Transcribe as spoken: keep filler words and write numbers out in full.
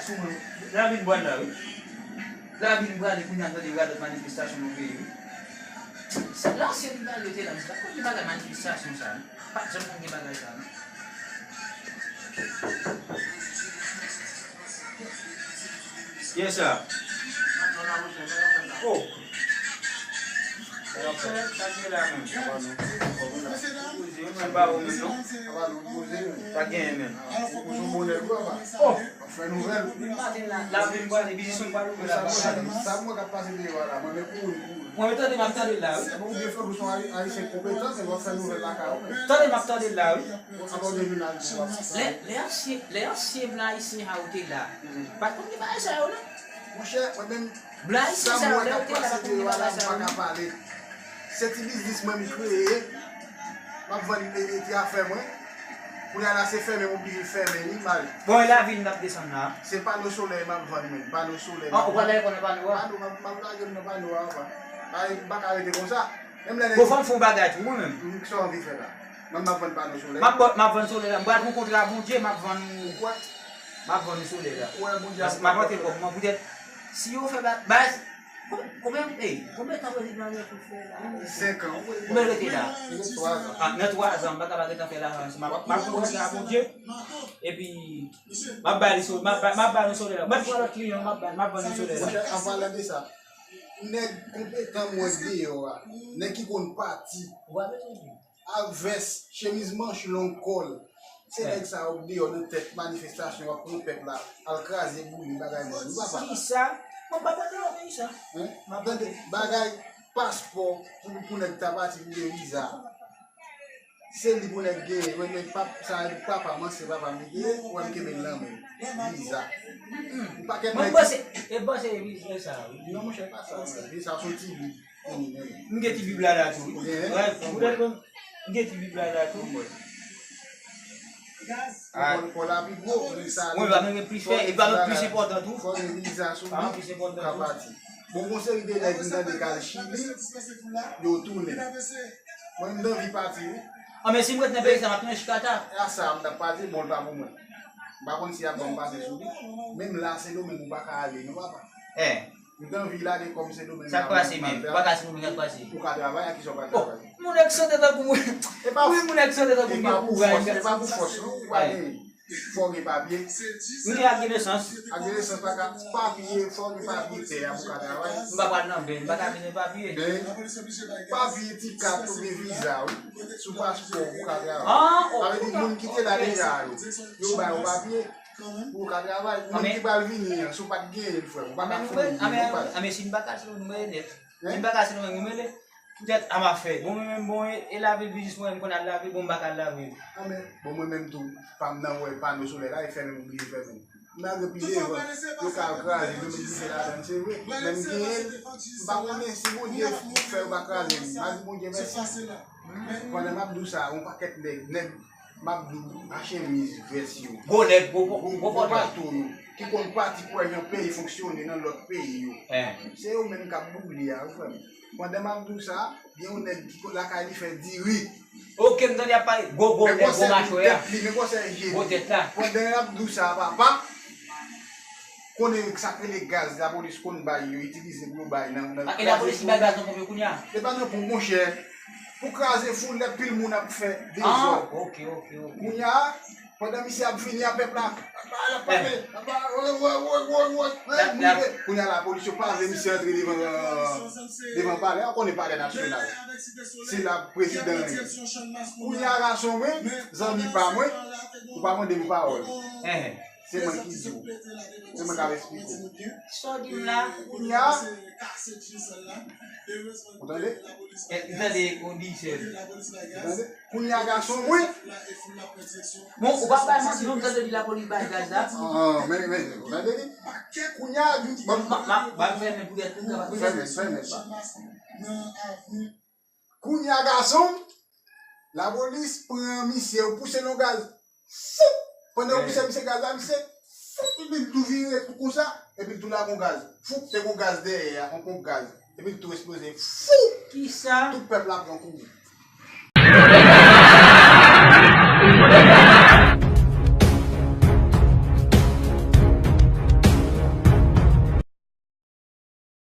Pou mwen, lavil m pral la, wi. Lavil m prale kounye a, tande radòt manifestasyon nan peyi, wi. Se lansyen li pral yo te la, m pa konn ki bagay manifestasyon sa, wi. Pa t janm konn gen bagay sa, non. Yes, sir. Oh. Sa gen la menm. Poze, mwen pa ou menm, non. Sa genyen menm. Oh. Fè nouvèl. Depi maten la, lavil m prale, biznis mwen pral ouvri la, bagay. Sa mwen k ap pase deyò a la, mwen, men kouri, kouri. Mwen, men tande, m ap tande l la, wi. Ou byen fè, ou se yon Ayisyen konpetan, se w ap fè nouvèl lakay ou menm. Tande, m ap tande l la, wi. Lè, lè ansyen, lè ansyen blan ayisyen sa yo te la, pa t konn gen bagay sa yo, non. Monchè, mwen menm, sa m wè k ap pase deyò a la, m pa ka pale. Se ti biznis mwen m kreye, m ap vann, e, e, ti afè mwen. Kounye a la, se fèmen m oblije fèmen li, mal. Bon, e lavil m t ap desann la. Se pano solèy m ap vann mwen, pano solèy. Ah, ou pral lage kò nan pano a? Pano, m ap, m ap lage m nan pano a, papa. Ay, m pa ka rete konsa. Menm lè nèg. Bon, fò m fè yon bagay tou, mwen menm. M, sa w anvi fè la? Mwen, m ap vann pano solèy. M ap, m ap vann solèy la. M pral pran kontra Bondye, m ap vann. Ou kwè? M ap vann solèy la. Ou kwè Bondye ap fè? Paske m ap antre kòb mwen, poutèt, si yo fè ba-, baz, konbyen, konbyen, ey, konbyen tan prezidan Ariel Henry fè la? Senk an. Konbyen l rete la? Li gen twa zan. Ah, nan twa zan, m pa ka pa gentan fè lajan. M ap, m ap pran kontra Bondye, epi m ap ba li so-, m ap ba, m ap ba nou solèy la. M ap pran lòt kliyan, m ap ba, m ap vann nou solèy la. Monchè, an palan de sa, nèg konpetan mwen deyò a, nèg ki konn pati. Ou pa bezwen di. Ak vès, chemiz manch long kò l. Se nèg sa yo k deyò nan tèt manifestasyon, ap pran pèp la, al kraze boule bagay moun yo, papa. Kisa? Mwen pa pote nan peyi sa. Hein? Tande, bagay paspò pou, pou nèg ta pati pou gen viza. Se li pou nèg genyen, wè, men pap, sa, papa m, ansyen papa m, li genyen, wè, m kenbe l nan men l. Viza. Yon pakèt nèg. Mwen panse, e panse viza sa, wi. Non, monchè, pa sa, non. Viza se yon ti bib. M gen ti bib la la tou, wi. Wè, poutèt mwen, m gen ti bib la la tou. Mwen, pa mwen gen plis fè, e pa mwen plis enpòtan tou. Fò gen viza sou li pou ka pati. Bon, gon seri de nèg m tande k al Chili, yo tounen. Mwen, m t anvi pati, wi. Ah, men si m ret nan peyi sa, m ap tounen chikata. E a sa, m t ap pati, bon, l pa pou mwen. M pa konn si y ap ban m pase sou li. Menm la, Sendomeng, ou pa ka ale, non, papa. Eh. M t anvi lage kò m Sendomeng la. Sa k pase menm? Ou pa ka Sendomeng, sa k pase? Ou ka travay, ak kisa w pa travay? Moun nèg sante tankou mwen. Wi, moun nèg sante tankou mwen, gen kouraj. E pa pou fòs, non, ou pa gen. Fò w gen papye. M gen ak gen nesans. Ak gen nesans, pa ka, papye, fò w gen papye tè a pou w ka travay. M pa pral nan bèl, m pa ka vin papye. Men, papye, ti kat oubyen viza, wi. Sou paspò, pou w ka travay. Ah, oh, sa vle di, moun ki te la deja yo, yo ba yo papye. Pou w ka travay. Ou menm ki pral vini an, si w pa t genyen l, frè m, ou pa ka founi, non, pa. Anben, si m pa ka, si nou rele. Si m pa ka, si nou rele. Poutèt a m ap fè. Bon, mwen menm, bon, e, e lave biznis mwen, m konn al lave, bon, m pa ka al lave. Anben, bon, mwen menm tou, pa m nan wè pano solèy la, e fèmen m oblije fèmen. M lage pi devan, yo ka al kraze, yo met dife ladan l, se vre. Men m genyen l, m pa konnen si Bondye fè yo pa kraze m. M a di Bondye mèsi. Pandan m ap di w sa, yon pakèt nèg, nèg M ap di w, a chemiz, vès yo. Gwo nèg, gwo, gwo, gwo pòtwè. Gwo bato yo, ki konn pati pou wè jan peyi fonksyone nan lòt peyi yo. Eh. Se yo menm k ap boule a, wi, frè m. Pandan m ap di w sa, gen yon nèg ki lakay li fè diri. Oke, m tande y ap pale. Gwo, gwo nèg, gwo machwè a. Gwo tèt la. Pandan y ap di w sa, papa, konnen sa k rele gaz, lapolis konn bay yo, itilize pou yo bay nan, nan. E lapolis ki bay gaz nan ponp yo kounye a? Se pa nan ponp, monchè. Pou kraze foul, lè pil moun ap fè dezòd. Ah, ok, ok, ok. Kounye a, pandan misye ap vini a pèp la, l ap pale, l ap pale, woy, woy, woy, woy, woy, m rive. Kounye a lapolis yo pa vle misye antre devan, devan palè a, ou konnen palè nasyonal. Se la prezidan an ye. Kounye a gason mwen, zanmi pa mwen, ou pa mande m pawòl. Se mwen ki di w. Se mwen k ap esplike w. Sa w di m la? Kounye a, ou tande? Eh, m tande, ou di sèl. Ou tande? Kounye a, gason mwen. Bon, ou pa bay manti non, m tande di lapolis bay gaz la. Ah, men, men, ou tande li? Kounye a, m ap fèmen poutèt tout sa. Fèmen, fèmen. Kounye a, gason m, lapolis pran misye, yo pouse l yon gaz. Foup! Pandan yo pouse misye gaz la, misye, foup, epi l tou vire tou konsa, epi l tou lage yon gaz. Foup, te gon gaz dèyè a, yon ponp gaz. Epi l tou esploze. Foup! Kisa? Tout pèp la pran kouri.